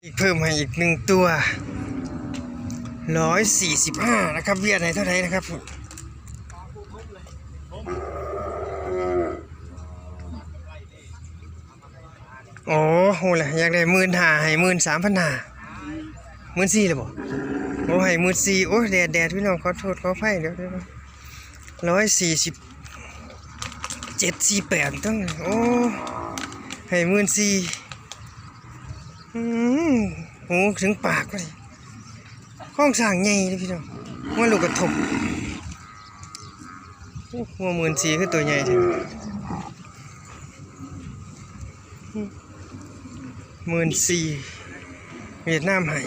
ອີກ ເພີ່ມໃຫ້ອີກໜຶ່ງຕົວ ຮ້ອຍສີ່ສິບຫ້າ ນະຄັບ. ຫວຽດໃຫ້ເທົ່າໃດນະຄັບ? ໂອ້ ຮູ້ແລ້ວ ຢາກໄດ້ໝື່ນຫ້າ ໃຫ້ໝື່ນສາມພັນຫ້າ ໝື່ນສີ່ແລ້ວບໍ່? ໂອ້ ໃຫ້ໝື່ນສີ່. ໂອ້ຍ ແດດ ແດດ ພີ່ນ້ອງ ຂໍໂທດ ຂໍອະໄພ ດຽວ ດຽວ ຮ້ອຍສີ່ສິບເຈັດ ສີ່ແປດ ຕ້ອງ ໂອ້ ໃຫ້ໝື່ນສີ່. ອືມ ຫູເຖິງປາກພຸ້ນ ໂຄງສ້າງໃຫຍ່ເດ້ພີ່ນ້ອງ. ງົວລູກກະທົບ ໂອ້ ງົວໝື່ນສີ່ ຄືໂຕໃຫຍ່ແທ້ ໝື່ນສີ່ ຫວຽດນາມໃຫ້.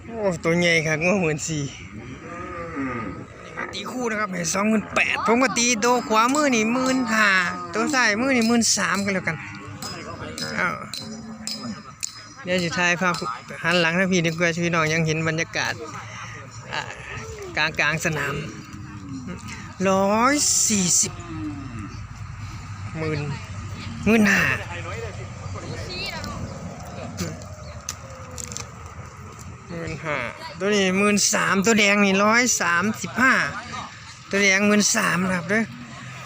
ໂອ້ ໂຕໃຫຍ່ຄັກ ງົວໝື່ນສີ່. ຕີຄູ່ນະຄັບ ໃຫ້ສອງໝື່ນແປດ ຜົມກໍຕີໂຕຂວາມືນີ້ໝື່ນຫ້າ ໂຕຊ້າຍມືນີ້ໝື່ນສາມ ກໍແລ້ວກັນ. ອ້າວ ດຽວຊິຖ່າຍພາບຫັນຫຼັງທາງພີ້ດີກວ່າ ພີ່ນ້ອງຍັງເຫັນບັນຍາກາດ ອ່າ ກາງໆ ສະໜາມ. ຮ້ອຍສີ່ສິບ ໝື່ນ ໝື່ນຫ້າ ໝື່ນຫ້າ. ໂຕນີ້ໝື່ນສາມ ໂຕແດງນີ້ຮ້ອຍສາມສິບຫ້າ ໂຕແດງໝື່ນສາມ ນະຄັບເດີ.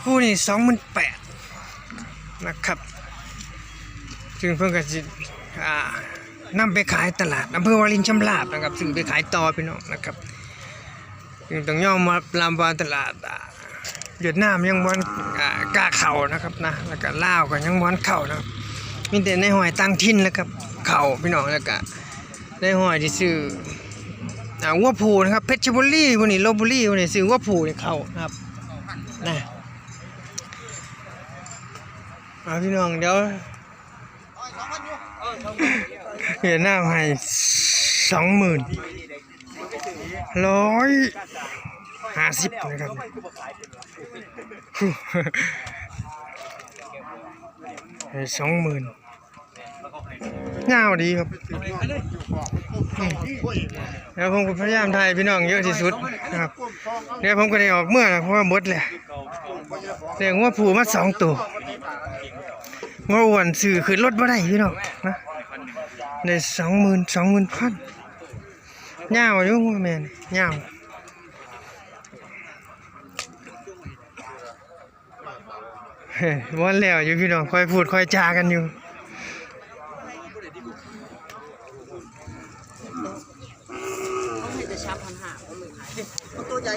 ຄູ່ນີ້ສອງໝື່ນແປດ ນະຄັບ ຊຶ່ງເພິ່ນກໍຊິ ອ່າ ນຳໄປຂາຍຕະຫຼາດອຳເພີວາລິນຊຳລາບນະຄັບ ຊື້ໄປຂາຍຕໍ່ພີ່ນ້ອງນະຄັບ. ຈຶ່ງຕ້ອງຍອມຮັບນຳວ່າຕະຫຼາດ ອ່າ ຫວຽດນາມຍັງບໍ່ທັນ ອ່າ ກ້າເຂົ້ານະຄັບນະ ແລ້ວກໍລາວກໍຍັງບໍ່ທັນເຂົ້ານະ. ມີແຕ່ນາຍຮ້ອຍຕ່າງຖິ່ນແຫຼະຄັບເຂົ້າພີ່ນ້ອງ ແລ້ວກໍນາຍຮ້ອຍທີ່ຊື້ ອ່າ ງົວຜູ້ນະຄັບ ເພັດຊະບູລີ ຜູ້ນີ້ ລົບບູລີ ຜູ້ນີ້ ຊື້ງົວຜູ້ນີ້ເຂົ້ານະຄັບນະ. ອ່າ ພີ່ນ້ອງ ດຽວ ຫວຽດນາມໃຫ້ສອງໝື່ນ ຮ້ອຍຫ້າສິບ ນະຄັບ ໃຫ້ສອງໝື່ນ. ຍາວດີຄັບ ອືມ ແລ້ວຜົມກໍພະຍາຍາມຖ່າຍໃຫ້ພີ່ນ້ອງເຍອະທີ່ສຸດນະຄັບ. ແລ້ວຜົມກໍໄດ້ອອກເມືອແລ້ວ ເພາະວ່າໝົດແລ້ວ. ໄດ້ງົວຜູ້ມາສອງໂຕ ງົວອ້ວນຊື້ຂຶ້ນລົດບໍ່ໄດ້ພີ່ນ້ອງນະ. ໄດ້ສອງໝື່ນ ສອງໝື່ນພັນ. ຍາວຢູ່ ແມ່ນຍາວ ບໍ່ແລ້ວຢູ່ພີ່ນ້ອງ ຄ່ອຍພູດຄ່ອຍຈາກັນຢູ່.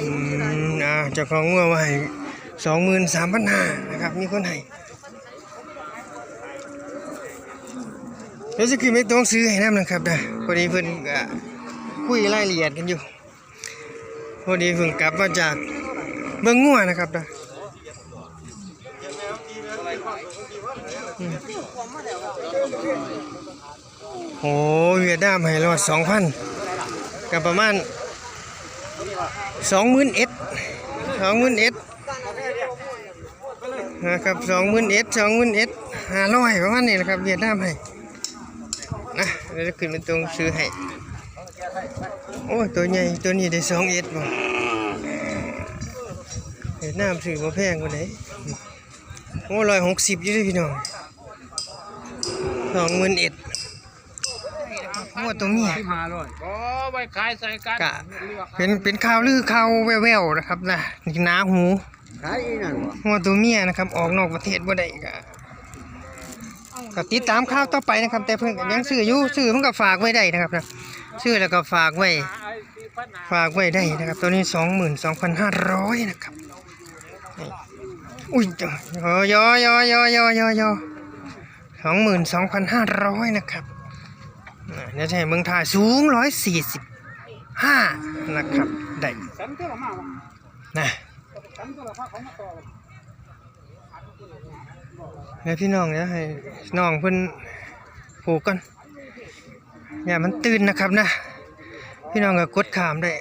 ອືມ ອ່າ ເຈົ້າຂອງງົວວ່າໃຫ້ສອງໝື່ນສາມພັນຫ້າ ນະຄັບ ມີຄົນໃຫ້. ດຽວຊິຂຶ້ນເປັນຕົວໜັງສືໃຫ້ນຳນະຄັບນະ ພໍດີເພິ່ນກໍຄຸຍລາຍລະອຽດກັນຢູ່. ພໍດີເພິ່ງກັບມາຈາກເບິ່ງງົວນະຄັບນະ. ອືມ ໂອ້ ຫວຽດນາມໃຫ້ລອດສອງພັນ ກໍປະມານສອງໝື່ນເອັດ ສອງໝື່ນເອັດ ນະຄັບ ສອງໝື່ນເອັດ ສອງໝື່ນເອັດ ຫ້າຮ້ອຍ ປະມານນີ້ແຫຼະຄັບ ຫວຽດນາມໃຫ້ນະ. ດຽວຈະຂຶ້ນເປັນຕົວໜັງສືໃຫ້. ໂອ້ຍ ໂຕໃຫຍ່ ໂຕນີ້ໄດ້ສອງເອັດບໍ່? ຫວຽດນາມຊື້ບໍ່ແພງປານໃດ. ໂອ້ ຮ້ອຍຫົກສິບຢູ່ເດ້ພີ່ນ້ອງ ສອງໝື່ນເອັດ. ງົວຕົວເມຍ ສິບຫ້າຮ້ອຍ ບໍ່ໄວ້ຂາຍໃສ່ກັນ ກະເປັນ ເປັນຂ່າວລືຂ່າວແວ່ວໆ ນະຄັບນະ ໜາຫູ. ຂາຍອີ່ນັ້ນບໍ່? ງົວຕົວເມຍນະຄັບ ອອກນອກປະເທດບໍ່ໄດ້ ກະ ກໍຕິດຕາມຂ່າວຕໍ່ໄປນະຄັບ. ແຕ່ເພິ່ນກໍຍັງຊື້ຢູ່ ຊື້ເພິ່ນກໍຝາກໄວ້ໄດ້ນະຄັບນະ ຊື້ແລ້ວກໍຝາກໄວ້ ຝາກໄວ້ໄດ້ນະຄັບ. ຕົວນີ້ສອງໝື່ນສອງພັນຫ້າຮ້ອຍນະຄັບ. ອຸ້ຍ ຢໍໆໆໆ ສອງໝື່ນສອງພັນຫ້າຮ້ອຍນະຄັບ. ອ່າ ດຽວຈະໃຫ້ເບິ່ງຖ່າຍ ສູງຮ້ອຍສີ່ສິບຫ້ານະຄັບ ໄດ້ນະ. ແລ້ວພີ່ນ້ອງ ດຽວໃຫ້ນ້ອງເພິ່ນຜູກກ່ອນ ຢ້ານມັນຕື່ນນະຄັບນະ. ພີ່ນ້ອງກໍກົດຂ້າມໄດ້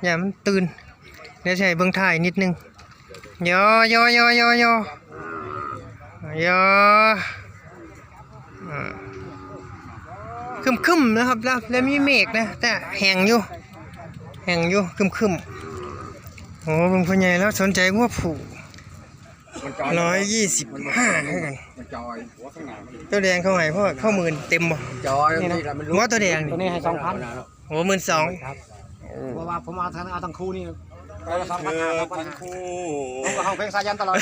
ຢ້ານມັນຕື່ນ. ດຽວຊິໃຫ້ເບິ່ງທ້າຍນິດໜຶ່ງ ຍໍ ຍໍ ຍໍ ຍໍ ຍໍ ຍໍ. ອາ ຄຶ້ມໆ ນະຄັບ ແລ້ວ ແລ້ວມີເມກນະ ແຕ່ແຫ້ງຢູ່ ແຫ້ງຢູ່ ຄຶ້ມໆ. ໂອ້ ເບິ່ງພໍ່ໃຫຍ່ລາວສົນໃຈງົວຜູ້ ມັນຈອຍ ຮ້ອຍຍີ່ສິບຫ້າ ຄືກັນ ມັນຈອຍ ຫົວຂ້າງໜ້າມັນ ໂຕແດງເຂົາໃຫ້ພໍ່ ເຂົາໝື່ນເຕັມບໍ່? ຈອຍ ນີ້ນະ ນີ້ລະມັນ ງົວໂຕແດງ ໂຕນີ້ໃຫ້ສອງພັນ ໂອ້ ໝື່ນສອງ ຄັບ ເພາະວ່າຜົມເອົາທັງ ເອົາທັງຄູ່ນີ້ ເອີ ສອງພັນຫ້າ ເອີ ສອງພັນຫ້າ ທັງຄູ່ ຜົມກໍຮ້ອງເພງສາຢັນຕະຫຼອດ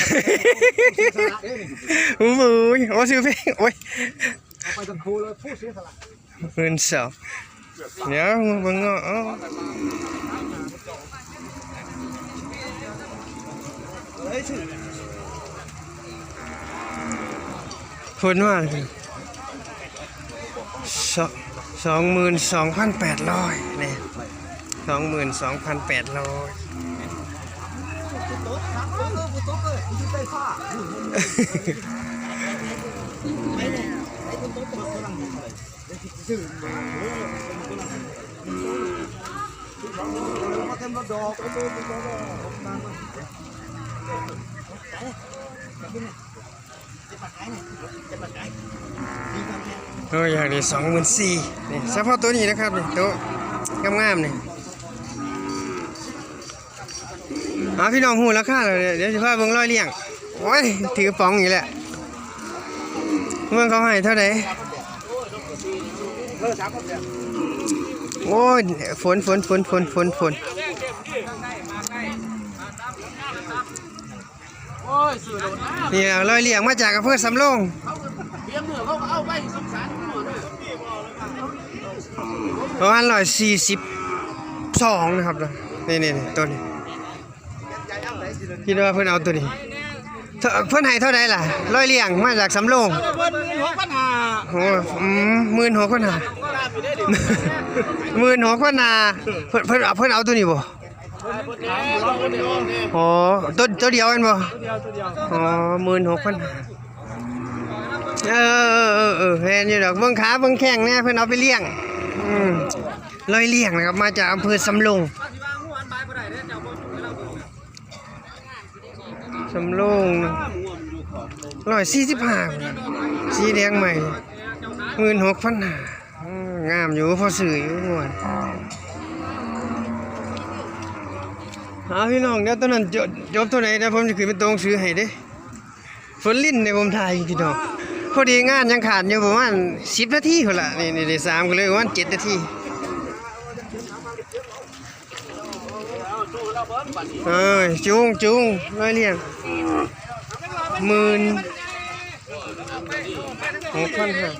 ໂອ້ຍ ໂອ້ ຊື່ເພງ ໂອ້ຍ ເອົາໄປທັງຄູ່ເລີຍ ຜູ້ເສຍສະຫຼະ ໝື່ນສອງ ດຽວເບິ່ງເນາະ ເອົາ ເພິ່ນວ່າ ສ- ສອງໝື່ນສອງພັນແປດຮ້ອຍ ນີ້ ສອງໝື່ນສອງພັນແປດຮ້ອຍ ໂອ້ຍ ຢາກໄດ້ສອງໝື່ນສີ່ ນີ້ ສະເພາະໂຕນີ້ນະຄັບ ນີ້ ໂຕງາມໆ ນີ້. ເອົາ ພີ່ນ້ອງຮູ້ລາຄາແລ້ວ ດຽວຊິພາເບິ່ງລອຍລ້ຽງ ໂອ້ຍ ຖືປ່ອງອີກແລ້ວ ເບິ່ງເຂົາໃຫ້ເທົ່າໃດ ໂອ້ຍ ຝົນ ຝົນ ຝົນ ຝົນ ຝົນ ຝົນ ນີ້ລອຍລ້ຽງມາຈາກອຳເພີສຳໂລງ ປະມານຮ້ອຍສີ່ສິບສອງນະຄັບ ນີ້ໆໆ ໂຕນີ້ ຄິດວ່າເພິ່ນເອົາໂຕນີ້ ເພິ່ນໃຫ້ເທົ່າໃດລະ? ລອຍລ້ຽງມາຈາກສຳໂລງ ໂອ້ ອືມ ໝື່ນຫົກພັນຫ້າ ໝື່ນຫົກພັນຫ້າ ເພິ່ນ ເພິ່ນເອົາ ເພິ່ນເອົາໂຕນີ້ບໍ່? ອໍ ໂຕ ໂຕດຽວແມ່ນບໍ່? ອໍ ໝື່ນຫົກພັນຫ້າ ເອີ ເອີ ເອີ ເອີ ແມ່ນຢູ່ດອກ ເບິ່ງຂາເບິ່ງແຂ້ງແດ່ ເພິ່ນເອົາໄປລ້ຽງ ອືມ ລອຍລ້ຽງນະຄັບ ມາຈາກອຳເພີສຳໂລງ ສຳໂລງ ຮ້ອຍສີ່ສິບຫ້າ ສີແດງໃໝ່ ໝື່ນຫົກພັນຫ້າ ອືມ ງາມຢູ່ ພໍຊື້ຢູ່ງົວ ເອົາ ພີ່ນ້ອງ ດຽວໂຕນັ້ນ ຈ- ຈົບເທົ່າໃດ ດຽວຜົມຈະຂຶ້ນເປັນໂຕໜັງສືໃຫ້ເດ້ ຝົນລິນໃຫ້ຜົມຖ່າຍ ພີ່ນ້ອງ ພໍດີງານຍັງຂາດຢູ່ປະມານສິບນາທີພຸ້ນລະ ນີ້ ນີ້ ນີ້ ສາມ ກໍເລີຍປະມານເຈັດນາທີ. ເອີຍ ຈູງ ຈູງ ລອຍລ້ຽງ ໝື່ນຫົກພັນຫ້າ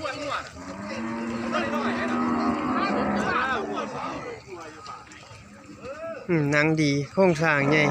ອືມ ໜັງດີ ໂຄງສ້າງໃຫຍ່.